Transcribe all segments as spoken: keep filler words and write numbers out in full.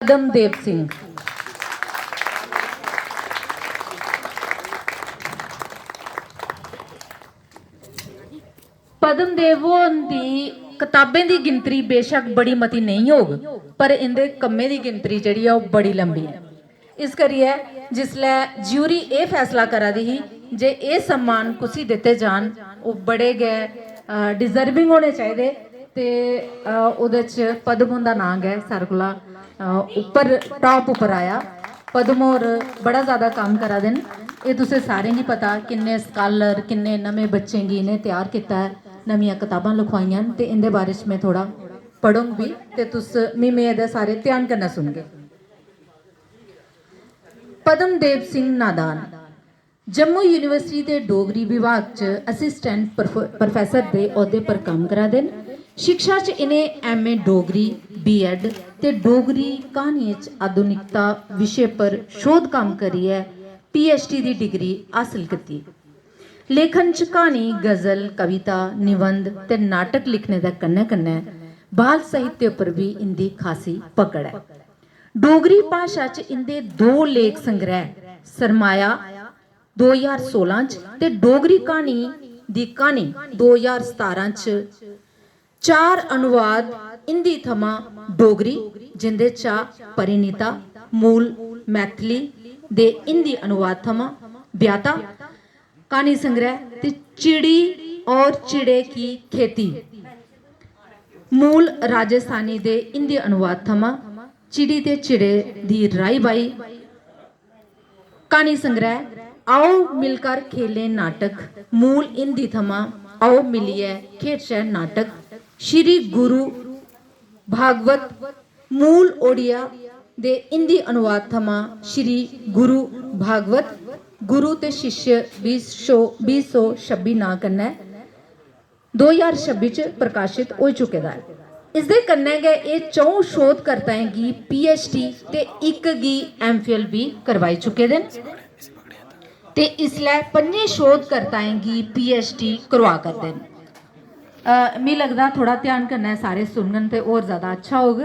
पद्मदेव सिंह। पद्मदेव हुंदी कताबें दी गिनतरी बेशक बड़ी मती नेईं होग, पर इं'दे कम्में दी गिनतरी जेह्ड़ी ऐ, ओह् बड़ी लम्बी ऐ। इस करियै जिसलै ज्यूरी एह् फैसला करा दी ही जे एह् सम्मान कुसी दित्ते जान, ओह् बड़े गै, अ, डिजर्विंग होने चाहिदे ते, अ, ओह्दे च पद्म हुंदा नांऽ गै सारें कोला, अ, उप्पर, टॉप उप्पर आया। पद्म होर बड़ा ज़्यादा कम्म करा दे न। एह् तुसें सारें गी पता, किन्ने स्कॉलर, किन्ने नमें बच्चें गी इ'नें त्यार कीता ऐ, नमियां कताबां लखोआइयां न ते इं'दे बारे च में थोह्ड़ा पढ़ङ बी ते तुस, मी मेद ऐ, सारे ध्यान कन्नै सुनगे। पद्मदेव सिंह नादान जम्मू यूनिवर्सिटी दे डोगरी विभाग च असिस्टेंट प्रोफ-, प्रोफेसर दे औह्दे पर कम्म करा दे न। शिक्षा च इ'नें एमए डोगरी, बीएड ते डोगरी क्हानियें च आधुनिकता विशे पर शोध कम्म करियै पीएचडी दी डिग्री हासल कीती। लेखन च क्हानी, गजल, कविता, निबंध ते नाटक लिखने दे कन्नै-कन्नै बाल साहित्य पर बी इं'दी खासी पकड़ ऐ। डोगरी भाशा च इं'दे दो लेख संग्रैह सरमाया दो ज्हार सोलां च ते डोगरी क्हानी दी क्हानी दो ज्हार सतारां च चार अनुवाद हिंदी थमां डोगरी, जिं'दे चा परिणीता मूल मैथिली दे हिंदी अनुवाद थमां, ब्याहता क्हानी संग्रैह ते चिड़ी और चिड़े की खेती मूल राजस्थानी दे हिंदी अनुवाद थमां, चिड़ी ते चिड़े दी राही बाही क्हानी संग्रैह, आओ मिलकर खेलें नाटक, मूल हिंदी थमां आओ मिलियै खेढचै नाटक, श्री गुरु भागवत, मूल ओडिया दे हिंदी अनुवाद थमां श्री गुरु भागवत, गुरु ते शिष्य बीह् सौ, बीह् सौ छब्बी नांऽ कन्नै दो ज्हार छब्बी च प्रकाशत होई चुके दा ऐ। इसदे कन्नै गै एह् च'ऊं शोधकर्ताएं गी पीएचडी ते इक गी एमफिल बी करवाई चुके दे न ते इसलै पं'जें शोधकर्ताएं गी पीएचडी करोआ करदे न। अ, मी लगदा थोह्ड़ा ध्यान कन्नै सारे सुनङन ते होर जैदा अच्छा होग।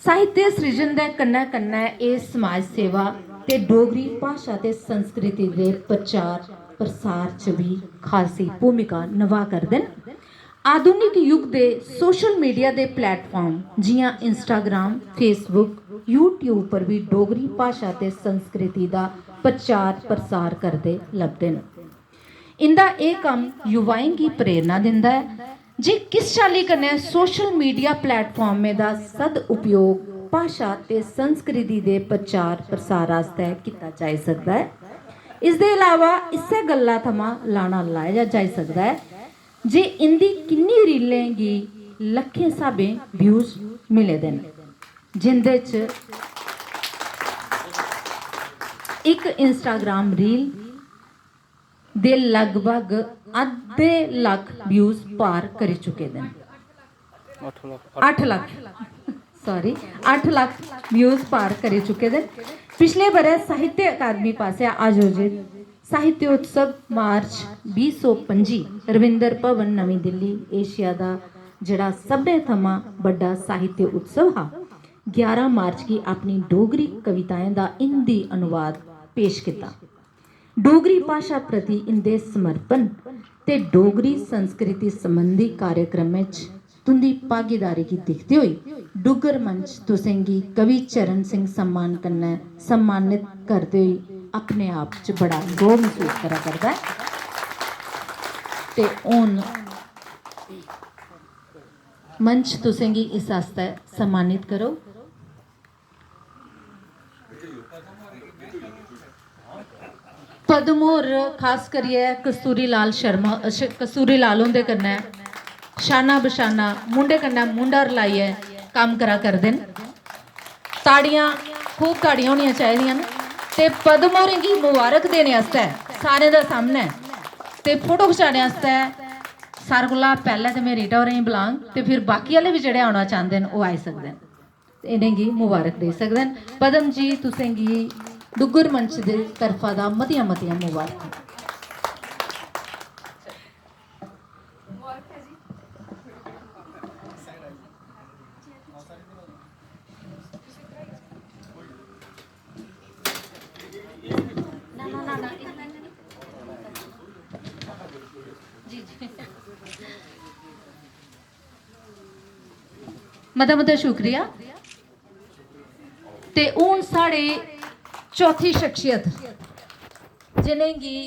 साहित्य सृजन दे कन्नै-कन्नै एह् समाज सेवा ते डोगरी भाशा ते संस्कृति दे प्रचार प्रसार च बी खासी भूमिका नभाऽ करदे न। आधुनिक युग दे सोशल मीडिया दे प्लेटफार्म जि'यां Instagram, Facebook, YouTube पर बी डोगरी भाशा ते संस्कृति दा प्रचार प्रसार करदे लभदे न। इं'दा एह् कम्म युवाएं गी प्रेरणा दिंदा ऐ जे किस चाल्ली कन्नै सोशल मीडिया प्लेटफार्में दा सदउपयोग भाशा ते संस्कृति दे प्रचार प्रसार आस्तै कीता जाई सकदा ऐ। इसदे अलावा इस्सै गल्ला थमां लाना लाया जाई सकदा ऐ जे इं'दी किन्नी रीलें गी लक्खें स्हाबें व्यूज मिले दे न, जिं'दे च इक Instagram रील दे लगभग अद्धे लक्ख व्यूज पार करी चुके दे न। अट्ठ लक्ख। अट्ठ लक्ख, सॉरी, अट्ठ लक्ख व्यूज पार करी चुके दे न। पिछले ब'रै साहित्य अकादमी पासेआ आयोजित साहित्य उत्सव मार्च बीह् सौ पंजी, रविंद्र भवन, नमीं दिल्ली, एशिया दा जेह्ड़ा सभनें थमां बड्डा साहित्य उत्सव हा, ग्यारह मार्च गी अपनी डोगरी कविताएं दा हिंदी अनुवाद पेश कीता। डोगरी भाशा प्रति इं'दे समर्पण ते डोगरी संस्कृति संबंधी कार्यक्रमें च तुं'दी भागीदारी गी दिखदे होई डुग्गर मंच तुसेंगी कवि चरण सिंह सम्मान कन्नै सम्मानित करदे होई अपने आप च बड़ा गौह् मसूस करा करदा ऐ। ते हून मंच तुसेंगी इस आस्तै सम्मानित करो। पद्म होर खास करियै कस्तूरी लाल शर्मा, अ, श-, कस्तूरी लाल हुंदे कन्नै शाना बशाना, मूंढे कन्नै मूंढा रलाइयै कम्म करा करदे न। ताड़ियां, खूब ताड़ियां होनियां चाहिदियां न। ते पद्म होरें गी मुबारक देने आस्तै सारें दे सामनै ते फोटो खचाने आस्तै सारें कोला पैह्लें ते में रीटा होरें गी बुलांग ते फिर बाकी आह्ले बी जेह्ड़े औना चांह्दे न, ओह् आई सकदे न। इ'नेंगी मुबारक देई सकदे न। पद्म जी, तुसेंगी डुग्गर मंच दी तरफा दा मतियां मतियां मुबारखां। मता मता शुक्रिया। ते हून साढ़े चौथी शख्सियत, जिनेंगी